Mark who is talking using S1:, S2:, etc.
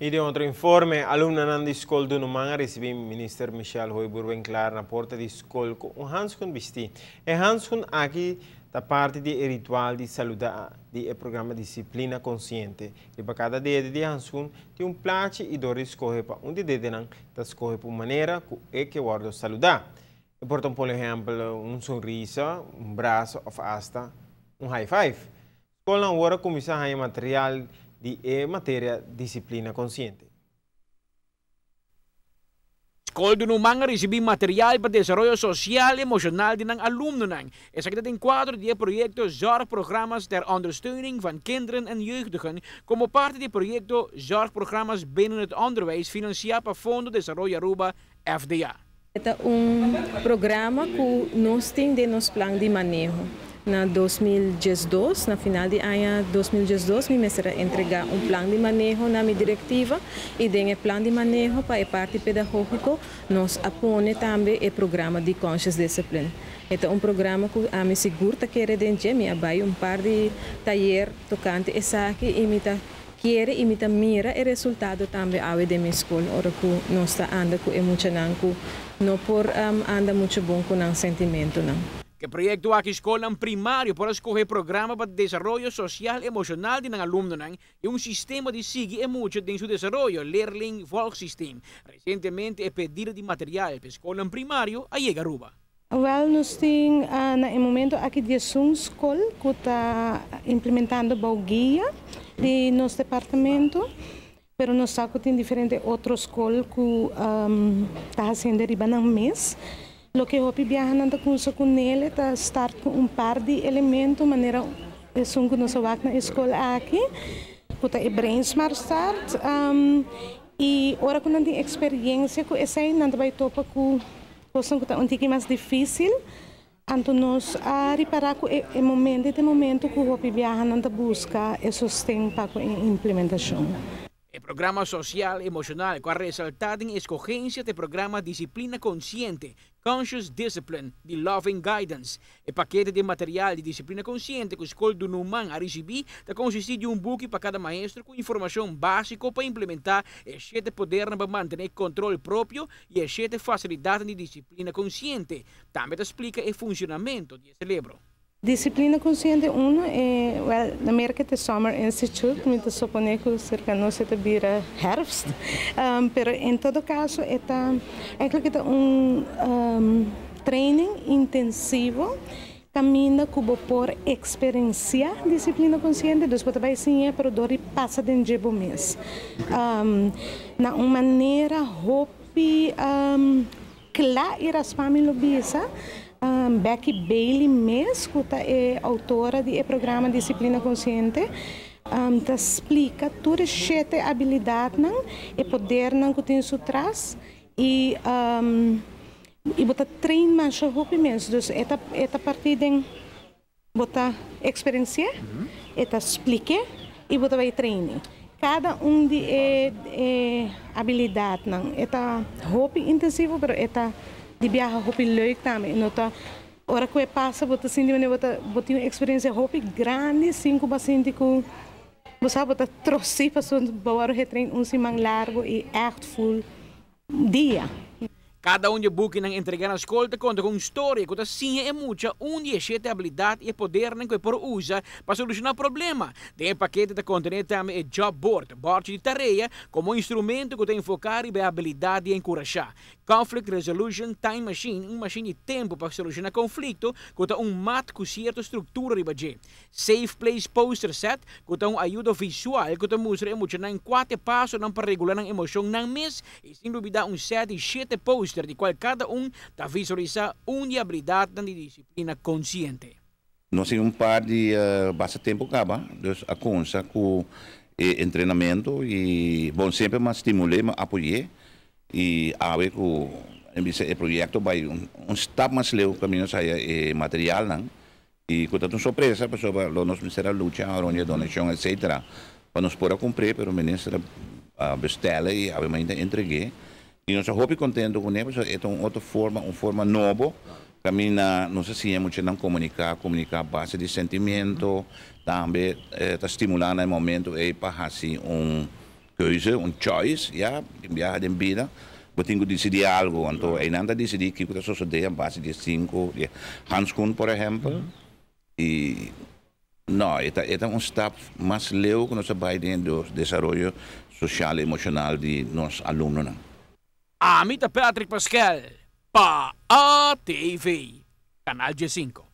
S1: Y den otro informe, alumnonan di scol Dunumang a ricibi Minister Michelle Hooyboer-Winklaar na porta di scol cu un handschoen bisti. E handschoen aki ta parti di ritual di saluda di e programa Disciplina Consciente. Riba cada dede di handschoen tin un plachi y dor di scoge pa un di dedenan ta scoge pa un manera cu e kier wordo saluda. E por ta, por ehempel, un sonrisa, un brasa of hasta un high five. Scol awor a cuminsa haya material di e materia Disciplina Consciente.
S2: Scol Dunumang a ricibi material pa desaroyo social y emocional di nan alumnonan. Esaki ta den cuadro di e proyecto Zorgprogramma's ter ondersteuning van kinderen en jeugdigen, como parti di e proyecto Zorgprogramma's binnen het onderwijs, financia pa Fondo Desaroyo Aruba, FDA.
S3: Ta un programa cu nos tin den nos plan di maneho. Na 2012, na final di aña 2012, mi mester a entrega un plan di maneho na mi directiva y den e plan di maneho pa e parti pedagogico nos a pone tambe e programa di Conscious Discipline. Ta un programa cu ami sigur ta kere den dje, mi a bay un par di tayer tocante esaki y mi ta kere y mi ta mira e resultado tambe awe den mi scol, ora cu nos ta anda cu e muchanan cu no por anda mucho bon cu nan sentimentonan.
S2: Cu e proyecto aki scol primario por scoge programa pa desaroyo social emocional di alumnonan y un sistema di sigui e mucha den su desaroyo, leerling volgsysteem. Recientemente e pedido di material pa scol primario a yega Aruba.
S4: Wel, nos tin na e momento aki 11 scol cu ta implementando e guia di nos departamento, pero nos sa tin diferente otro scol cu ta haciendo riba nan mes. Loke hopi biaha nan ta cuminsa cu ne ta start cu un par di elemento, manera esun cu nos a wak na scol aki, cu ta e Brain Smart Start, y ora cu nan tin experiencia cu esey, nan bay topa cu cos cu ta un tiki mas dificil. Anto nos a ripara cu e momento, e momento cu hopi biaha nan ta busca e sosten pa e implementacion.
S2: E programa social emocional cu a resalta den escogencia di programa Disciplina Consciente, Conscious Discipline, di Loving Guidance. E pakete di material di Disciplina Consciente cu Scol Dunumang a ricibi ta consisti di un buki pa cada maestro cu informacion basico pa implementa e siete poder pa mantene control propio y e siete facilidad di Disciplina Consciente. Tambe ta splica e funcionamento di e celebro.
S4: Disciplina Consciente 1 e, well, na Merca ta Summer Institute, mi ta supone cu cerca nos ta bira herfst. Pero en todo caso, ta eigenlijk ta un training intensivo caminda cu bo por experiencia Disciplina Consciente, dus bo bay siña, pero dor di pasa den dje bo mes. Na un manera hopi cla y raspa, mi lo bisa, Becky Bailey mes, cu ta e autora di e programa Disciplina Consciente, ta splica tur e siete habilidadnan y podernan cu tin su tras y bo ta train mas hopi mes. Dus e ta parti den bo ta experiencia, e ta splica y bo ta bay training. Cada un di e habilidadnan ta hopi intensivo, pero e ta di biaha hopi leuk tambe. No ta ora cu e pasa, bo ta sinti bo ta bo tin un experiencia hopi grandi, sin cu bo sinti cu bo sa bo ta trosi paso bo a train un siman largo y echt full dia.
S2: Cada un di e bukinan entrega na scol ta conta cu un storia cu ta siña e mucha un di e siete habilidad y podernan cu e por usa pa soluciona problema. Den e pakete ta contene tambe e job board, bord di tarea, como instrumento cu ta enfoca e habilidad di encurasha. Conflict Resolution Time Machine, un machine di tempo pa soluciona conflicto, cu ta un mat cu cierto structura riba dje. Safe Place Poster Set, cu ta un ayudo visual cu ta mustra e muchanan cuater pasonan pa regula nan emocionnan mes y sin lubida un set di siete poster di cual cada un ta visualisa un di habilidad di Disciplina Consciente.
S5: Nos tin un par di basta tempo caba, dus a cuminsa cu entrenamento y, bon, semper m'a stimula, m'a apoya y awe cu e proyecto bay un stap mas leu, caminda e materialnan y cu ta un sorpresa, pasobra nos mester a lucha, a donacion, etc. Pa nos por cumpra, pero minister a bestel y obviamente entrega. Y nos ta hopi contento cu ne, e ta un otro forma, un forma nobo. Caminda nos ta siña muchanan comunica, comunica a base di sentimento, tambe ta stimula e momento ey pa haci un Keuze, un choice, ya, biaha den bida, bo tin ku disidí algu, anto einan ta disidí kiko ta sosodé a base di e sinku, di e handschoen por ehèmpel, i no, e ta e ta un stap mas leu ku nos a bai den e desaroyo sosial i emoshonal di nos alumnonan.
S2: Ami ta Patrick Paskel pa ATV, Canal diesinco.